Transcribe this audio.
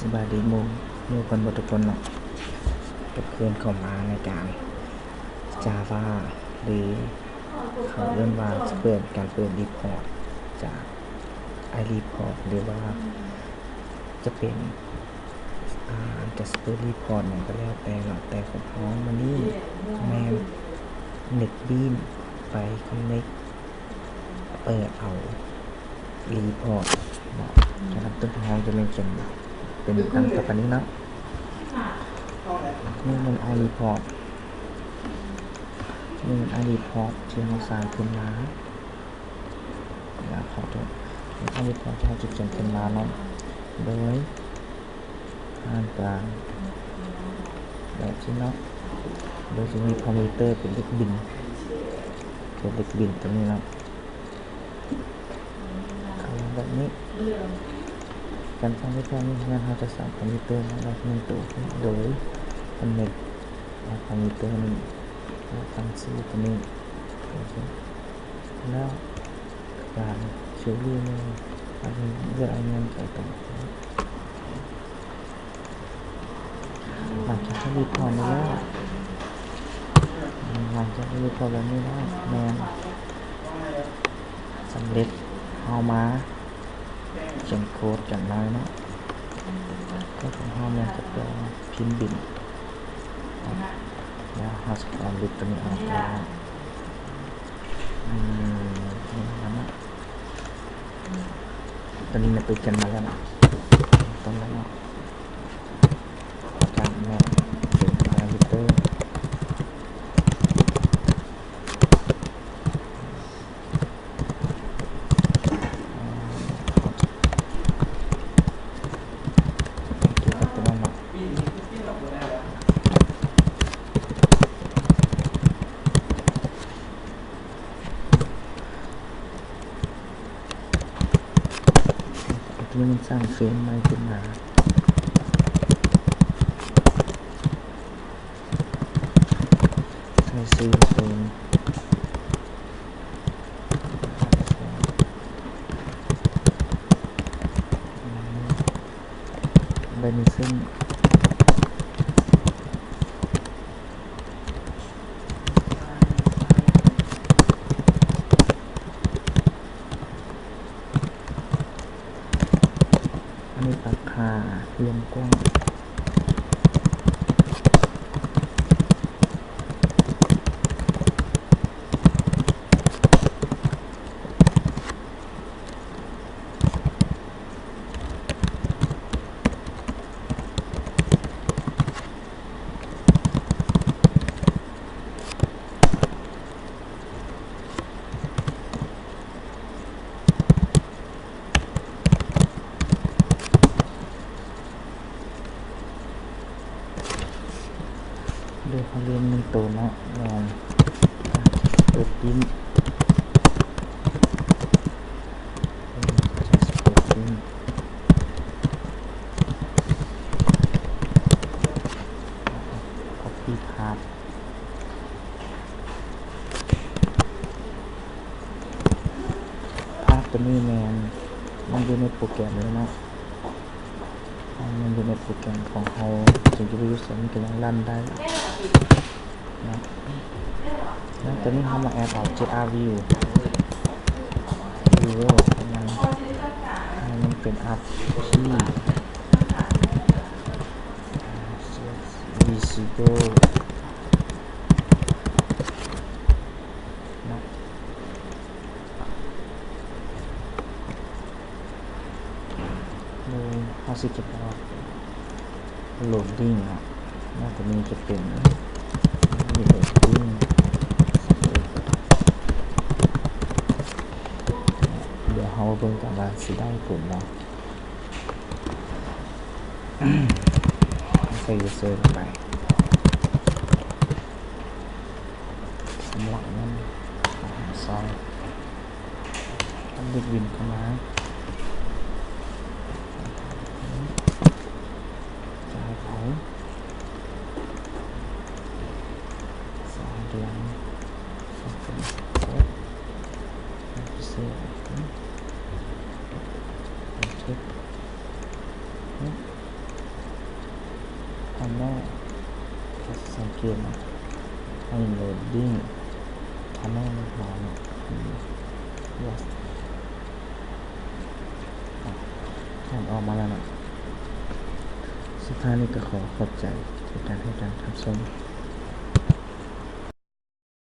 ສະບາຍດີໝູ່ ໝູ່ເພິ່ນເບິດທຸກຄົນເນາະ ກັບຄືນເຂົ້າມາໃນການ Java ຫຼື ເຂົາເອີ້ນວ່າເປີດ ການເປີດ report ຈາກ iReport ຫຼືວ່າຈະເປັນ ອ່າ Jasper Report ຫຍັງກໍແລ້ວແຕ່ເນາະ ແຕ່ຂອງເຮົາມື້ນີ້ແມ່ນ NetBeans ໄປ connect ເປີດເອົາ report ເນາະ. ສຳລັບຕົວເຮົາຈະແມ່ນຂຽນເປັນດັ່ງຕໍ່ໄປນີ້ເນາະ. ນີ້ແມ່ນ iReport ນີ້ແມ່ນ iReport ທີ່ເຮົາສ້າງຂຶ້ນມາ. ອາ ຂໍໂທດ iReport ທີ່ເຮົາຈະຂຽນຂຶ້ນມາເນາະ ໂດຍ ຫານກາງແບບຊີ້ເນາະ ໂດຍຈະມີ parameter ເປັນເລກບິນ ເປັນເລກບິນຕົວນີ້ເນາະ ເຂົ້າມາແບບນີ້. ການສ້າງ report ນີ້ແມ່ນເຮົາຈະສ້າງ parameter ມາແບບໜຶ່ງຕົວ ໂດຍ connect ເອົາ parameter ນີ້ ແລ້ວຕັ້ງຊື່ຕົວນີ້ ແລ້ວການ query ນີ້ ເລືອກເອົາເງື່ອນໄຂຕ່າງໆ. ຫຼັງຈາກທີ່ report ໄດ້ແລ້ວ ຫຼັງຈາກທີ່ report ແບບນີ້ແລ້ວ ແມ່ນສຳເລັດ. ເຮົາມາຂຽນໂຄດກັນໜ້ອຍເນາະ. ໂຄດຂອງເຮົາແມ່ນຈະແປງພິມບິນ ແລ້ວເຮົາຈະເອົາ list ຕົວນີ້ອອກກ່ອນເນາະ. ອືມ ນີ້ນະ ຕົວນີ້ແມ່ນຕົວຂຽນມາແລ້ວເນາະ ຕົວນັ້ນເນາະ ຈາກແມ່ນເປັນ parameter. ຕົວນີ້ມັນສ້າງເຟຣມໃໝ່ຂຶ້ນມາ. ໃສ່ຊື່ເປັນ Dimension ອັນນີ້ປັບຫາລວມກວ້າງ. ໂດຍເຮົາລືມໜຶ່ງໂຕເນາະ ແມ່ນ Just Coding ເຮົາ Copy Path. ພາບຕົວນີ້ແມ່ນມັນຢູ່ໃນໂປຣແກຣມເລີຍເນາະ ມັນຢູ່ໃນໂປຣແກຣມຂອງເຮົາ ເຊິ່ງຈະໄປຢູ່ໃສມັນກໍຍັງຣັນໄດ້ເນາະ. ແລ້ວຕົວນີ້ເຮົາມາແອັດເອົາ JR View Viewer ຂອງມັນ ໃຫ້ມັນເປັນ ArcGIS Visible ເນາະ ໂດຍເຮົາຊິເກັບເອົາ loading ເນາະ ແລ້ວຕົວນີ້ຈະເປັນ loading ດຽວເຮົາມາເບິ່ງກັນວ່າຊິໄດ້ຜົນບໍ່. ໃສ່ user ເຂົ້າໄປ ສຳລັບນັ້ນ ເອົາໃຫ້ຊອຍ ເອົາເດັກວິນເຂົ້າມາ ຈາກເຮົາ ສາມເດືອນ ສາມເດືອນ ເຊັກ ເຊັກ ເຊັກ. Tunnel ຖ້າສັງເກດເນາະ Unloading Tunnel ມັນຫາຍເນາະ Yes ອ່ະ ຖອນອອກມາແລ້ວເນາະ. ສຸດທ້າຍນີ້ກໍຂໍຂອບໃຈໃນການໃຫ້ການຮັບຊົມ.